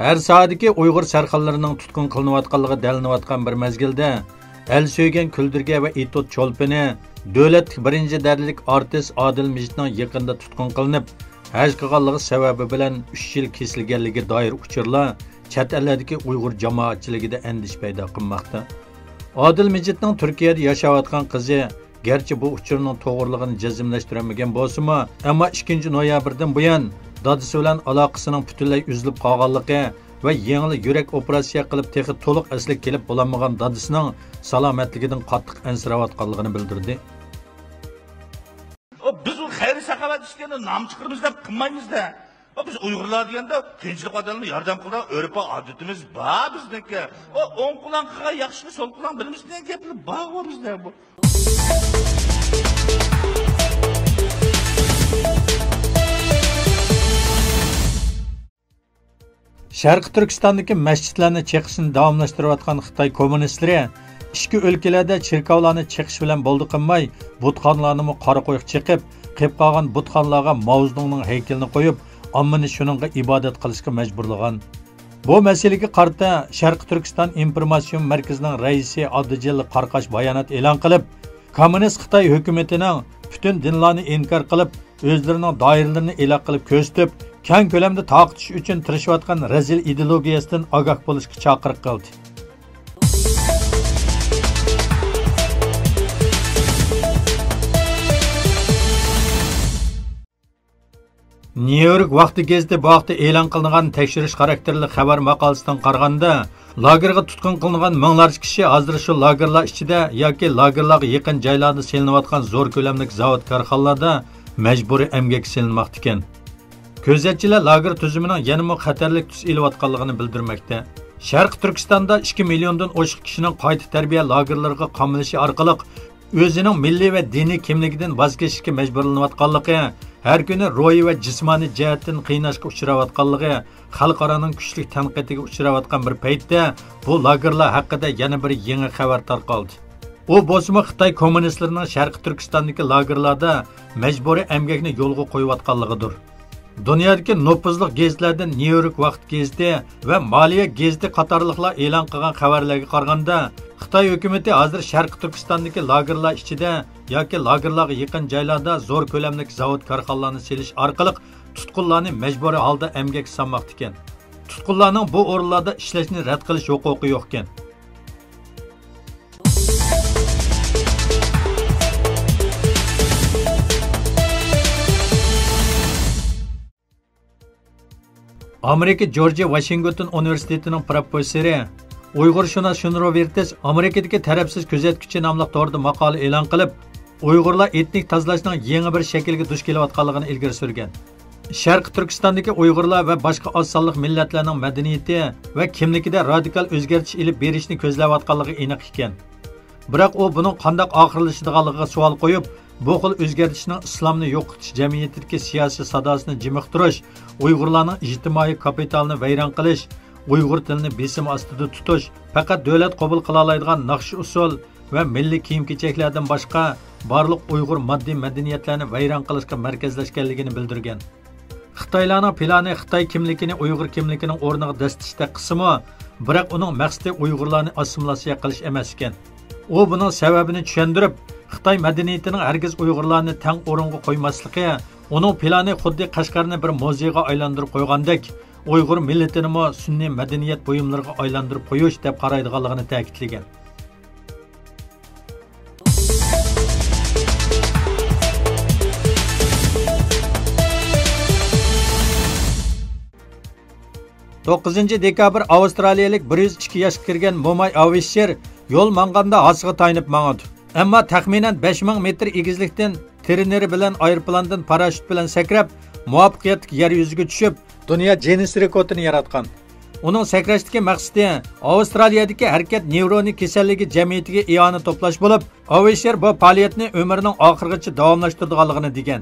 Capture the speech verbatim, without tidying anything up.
ھەر ساھەدىكى ئۇيغۇر سەرخىللىرىنىڭ تۇتقۇن قىلىنىۋاتقانلىقى دەلىلىنىۋاتقان بىر مەزگىلدە، ئەل سۆيگەن كۈلدۈرگە ۋە ئېتوت چولپىنى، دۆلەتلىك بىرىنچى دەرىجىلىك ئارتىس ئادىل مىجىتنىڭ يېقىندا تۇتقۇن قىلىنىپ، ھەج قىلغانلىقى سەۋەبى بىلەن ئۈچ يىل كېسىلگەنلىكىگە دائىر ئۇچۇرلار چەت ئەللەردىكى ئۇيغۇر جامائەتچىلىكىدە ئەندىشە پەيدا قىلماقتا. ئادىل مىجىتنىڭ تۈركىيەدە ياشاۋاتقان قىزى گەرچە بۇ ئۇچۇرنىڭ توغرىلىقىنى جەزملەشتۈرەلمىگەن بولسىمۇ، ئەمما ئىككىنچى نويابىردىن بۇيان دادىسى بىلەن ئالاقىسىنىڭ پۈتۈنلەي ئۈزۈلۈپ قالغانلىقى ۋە يېڭىلا يۈرەك ئوپېراتسىيە قىلىپ تېخى تولۇق ئەسلىگە كېلىپ بولالمىغان دادىسىنىڭ سالامەتلىكىدىن قاتتىق ئەنسىرەۋاتقانلىقىنى بىلدۈردى. ئۇ، بىز ئۇ خەير ساخاۋەت ئىشلىرىنى نام چىقىرىمىز دەپ قىلمايمىز-دە. ئۇ، بىز ئۇيغۇرلار دېگەندە قىيىنچىلىق ئادەملەرگە ياردەم قىلىدىغان ئۆرپ-ئادىتىمىز بار بىزنىڭكى. ئۇ، ئوڭ قولۇڭ قىلغان ياخشىنى سول قولۇڭ بىلمىسۇن دېگەن گەپلەر بارغۇ بىزدە بۇ. شەرقىي تۈركىستاندىكى مەسچىتلەرنى چېقىشنى داۋاملاشتۇرۇۋاتقان خىتاي كوممۇنىستلىرى ئىچكى ئۆلكىلەردە چېركاۋلارنى چېقىش بىلەن بولدى قىلماي، بۇتخانىلارنىمۇ قارا قويۇق چېقىپ، قېلىپ قالغان بۇتخانىلارغا ماۋزېدۇڭنىڭ ھەيكىلىنى قويۇپ، ئاممىنى شۇنىڭغا ئىبادەت قىلىشقا مەجبۇرلىغان. بۇ مەسىلىگە قارىتا شەرقىي تۈركىستان ئىنفورماتسىيون مەركىزىنىڭ رەئىسى ئابدۇجېلىل قاراقاش بايانات ئېلان قىلىپ، كوممۇنىست خىتاي ھۆكۈمىتىنىڭ پۈتۈن دىنلارنى ئىنكار قىلىپ، ئۆزلىرىنىڭ دائىرىلىرىنى ئېلان قىلىپ كۆرسىتىپ، كەڭ كۆلەمدە تارقىتىش ئۈچۈن تىرىشىۋاتقان رەزىل ئىدېئولوگىيەسىدىن ئاگاھ بولۇشقا چاقىرىق قىلدى. نيۇ يورك ۋاقتى گېزىتى بۇ ھەقتە ئېلان قىلىنغان تەكشۈرۈش خاراكتېرلىك خەۋەر ماقالىسىدىن قارىغاندا، لاگېرغا تۇتقۇن قىلىنغان مىڭلارچە كىشى ھازىر شۇ لاگېرلار ئىچىدە ياكى لاگېرلارغا يېقىن جايلاردا سېلىنىۋاتقان زور كۆلەملىك زاۋۇت كارخانىلاردا مەجبۇرىي ئەمگەككە سېلىنماقتا ئىكەن. كۆزەتچىلەر لاگېر تۈزۈمىنىڭ يەنىمۇ خەتەرلىك تۈس ئېلىۋاتقانلىقىنى بىلدۈرمەكتە. شەرقىي تۈركىستاندا ئىككى مىليوندىن ئوشۇق كىشىنىڭ قايتا تەربىيە لاگېرلىرىغا قامىلىشى ئارقىلىق ئۆزىنىڭ مىللىي ۋە دىنىي كىملىكىدىن ۋاز كېچىشكە مەجبۇرلىنىۋاتقانلىقى، ھەر كۈنى روھىي ۋە جىسمانىي جەھەتتىن قىيناشقا ئۇچراۋاتقانلىقى خەلقئارانىڭ كۈچلۈك تەنقىدىگە ئۇچراۋاتقان بىر پەيتتە، بۇ لاگېرلار ھەققىدە يەنە بىر يېڭى خەۋەر تارقالدى. ئۇ بولسىمۇ خىتاي كوممۇنىستلىرىنىڭ شەرقىي تۈركىستاندىكى لاگېرلاردا مەجبۇرىي ئەمگەكنى يولغا قويۇۋاتقانلىقىدۇر. دۇنيادىكى نوپۇزلۇق گېزىتلەردىن نيۇ يورك ۋاقىت گېزىتى ۋە مالىيە گېزىتى قاتارلىقلار ئېلان قىلغان خەۋەرلەرگە قارىغاندا، خىتاي ھۆكۈمىتى ھازىر شەرقىي تۈركىستاندىكى لاگېرلار ئىچىدە ياكى لاگېرلارغا يېقىن جايلاردا زور كۆلەملىك زاۋۇت كارخانىلارنى سېلىش ئارقىلىق تۇتقۇنلارنى مەجبۇرىي ھالدا ئەمگەككە سالماقتىكەن. تۇتقۇنلارنىڭ بۇ ئورۇنلاردا ئىشلەشنى رەت قىلىش ھوقۇقى يوقكەن. ئامېرىكا جورجىيە ۋاشىنگتون ئۇنىۋېرسىتېتىنىڭ پروفېسسورى، ئۇيغۇرشۇناس شۇنرو ۋىرتىس ئامېرىكىدىكى تەرەپسىز كۆزەتكۈچى ناملىق توردا ماقالە ئېلان قىلىپ، ئۇيغۇرلار ئېتنىك تازىلاشنىڭ يېڭى بىر شەكلىگە دۇچ كېلىۋاتقانلىقىنى ئىلگىرى سۈرگەن. شەرقىي تۈركىستاندىكى ئۇيغۇرلار ۋە باشقا ئاز سانلىق مىللەتلەرنىڭ مەدەنىيىتى ۋە كىملىكىدە رادىكال ئۆزگەرتىش ئېلىپ بېرىشنى كۆزلەۋاتقانلىقى ئېنىق ئىكەن. بىراق ئۇ بۇنىڭ قانداق ئاخىرلىشىدىغانلىقىغا سوئال قويۇپ، بۇ خىل ئۆزگەرتىشنىڭ ئىسلامنى يوقىتىش جەمئىيىتىدىكى سىياسىي ساداسىنى جىمىقتۇرۇش، ئۇيغۇرلارنىڭ ئىجتىمائىي كاپىتالىنى ۋەيران قىلىش، ئۇيغۇر تىلىنى بېسىم ئاستىدا تۇتۇش، پەقەت دۆلەت قوبۇل قىلالايدىغان ناخشا-ئۇسسۇل ۋە مىللىي كىيىم-كېچەكلەردىن باشقا بارلىق ئۇيغۇر ماددىي مەدەنىيەتلەرنى ۋەيران قىلىشقا مەركەزلەشكەنلىكىنى بىلدۈرگەن. خىتايلارنىڭ پىلانى خىتاي كىملىكىنى ئۇيغۇر كىملىكىنىڭ ئورنىغا دەسسىتىشتەك قىلسىمۇ، بىراق ئۇنىڭ مەقسىتى ئۇيغۇرلارنى ئاسسىمىلياتسىيە قىلىش ئەمەس ئىكەن. ئۇ بۇنىڭ سەۋەبىنى چۈشەندۈرۈپ، خىتاي مەدەنىيىتىنىڭ ھەرگىز ئۇيغۇرلارنى تەڭ ئورۇنغا قويماسلىقى، ئۇنىڭ پىلانى خۇددى قەشقەرنى بىر مۇزېيغا ئايلاندۇرۇپ قويغاندەك، ئۇيغۇر مىللىتىنىمۇ سۈنئىي مەدەنىيەت بۇيۇملىرىغا ئايلاندۇرۇپ قويۇش دەپ قارايدىغانلىقىنى تەكىتلىگەن. توققۇزىنچى دېكابىر ئاۋسترالىيەلىك بىر يۈز ئىككى ياشقا كىرگەن موماي ئاۋېيشېر يول ماڭغاندا ھاسىغا تايىنىپ ماڭىدۇ. ئەمما تەخمىنەن بەش مىڭ مېتىر ئېگىزلىكتىن ترېنېرى بىلەن ئايروپىلاندىن پاراشۇت بىلەن سەكرەپ، مۇۋەپپەقىيەتلىك يەر يۈزىگە چۈشۈپ، دۇنيا جىننېس رېكورتىنى ياراتقان. ئۇنىڭ سەكرەشتىكى مەقسىتى ئاۋسترالىيەدىكى ھەرىكەت نېۋرونى كېسەللىكى جەمئىيىتىگە ئىئانە توپلاش بولۇپ، ئاۋېيشېر بۇ پائالىيەتنى ئۆمرىنىڭ ئاخىرىغىچە داۋاملاشتۇرىدىغانلىقىنى دېگەن.